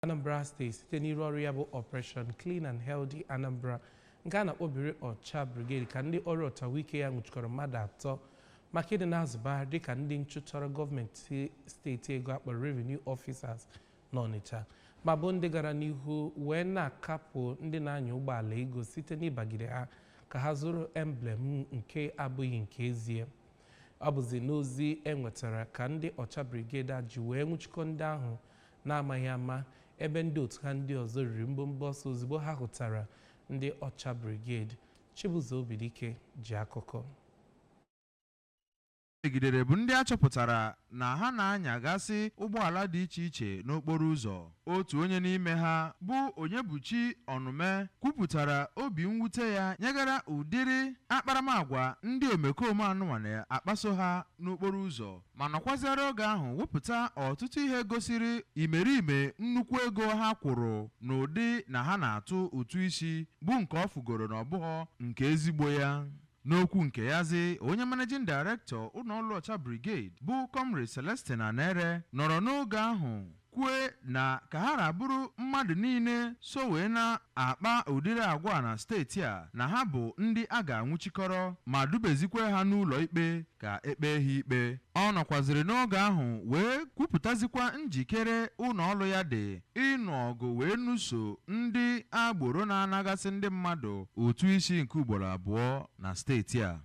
Anambra Steeti site n'iru ọrụ ya bụ Operation Clean and Healthy Anambra nke a na-akpọbiri Ọcha Brigade ka ndị ọrụ ọtawike ya nwụchikọrọ mmadụ atọ maka ịdị na-azụba dịka ndị nchụchọrọ gọọmenti steeti ego akpọrọ Revenue Officers n'Ọnịcha, ma bụ ndị gara n'ihu wee na-akapụ ndị na-anya ụgbọala ego site n'ịbagide ha ka ha zụrụ emblem nke abụghị nke ezie. Ọ bụzi n'ozi e nwetara ka ndị Ọcha Brigade a ji wee nwụchikọ ndị ahụ na-amaghị ama, ebe ndị otu ha ndị ọzọ riri mbọmbọ ọsọ ozugbo ha hụtara ndị Ọcha Brigade. Chibuzo Obidike ji akụkọ. Megidere bụ ndị a chọpụtara na ha na-anyagasị ụgbọala dị iche iche n'okporo ụzọ. Otu onye n'ime ha bụ Onyebuchi Ọnụme kwupụtara obi mwute ya nyegara ụdịrị akparamagwa ndị omekome anụnwa na-akpaso ha n'okporo ụzọ, ma nọkwaziara oge ahụ wepụta ọtụtụ ihe gosiri imerime nnukwu ego ha kwụrụ n'ụdị na ha na-atụ ụtụ isi, bụ nke ọ fugoro na ọbụghọ nke ezigbo ya. N'okwu nke yazi, onye managing director ụlọọrụ Ọcha Brigade bụ Comrade Celestine Anere nọrọ n'oge ahụ kwue na ka ha rabụrụ mmadụ niile so wee na-akpa ụdịrị agwa na steeti a, na ha bụ ndị a ga-anwụchikọrọ ma dubezikwe ha n'ụlọ ikpe ka ekpee ha ikpe. Ọ nọkwaziri n'oge ahụ wee kwupụtazikwa njikere ụlọ ọrụ ya dị ịnụ ọgụ wee nụso ndị agboro na-anagasị ndị mmadụ ụtụ isi nke ugboro abụọ na steeti a.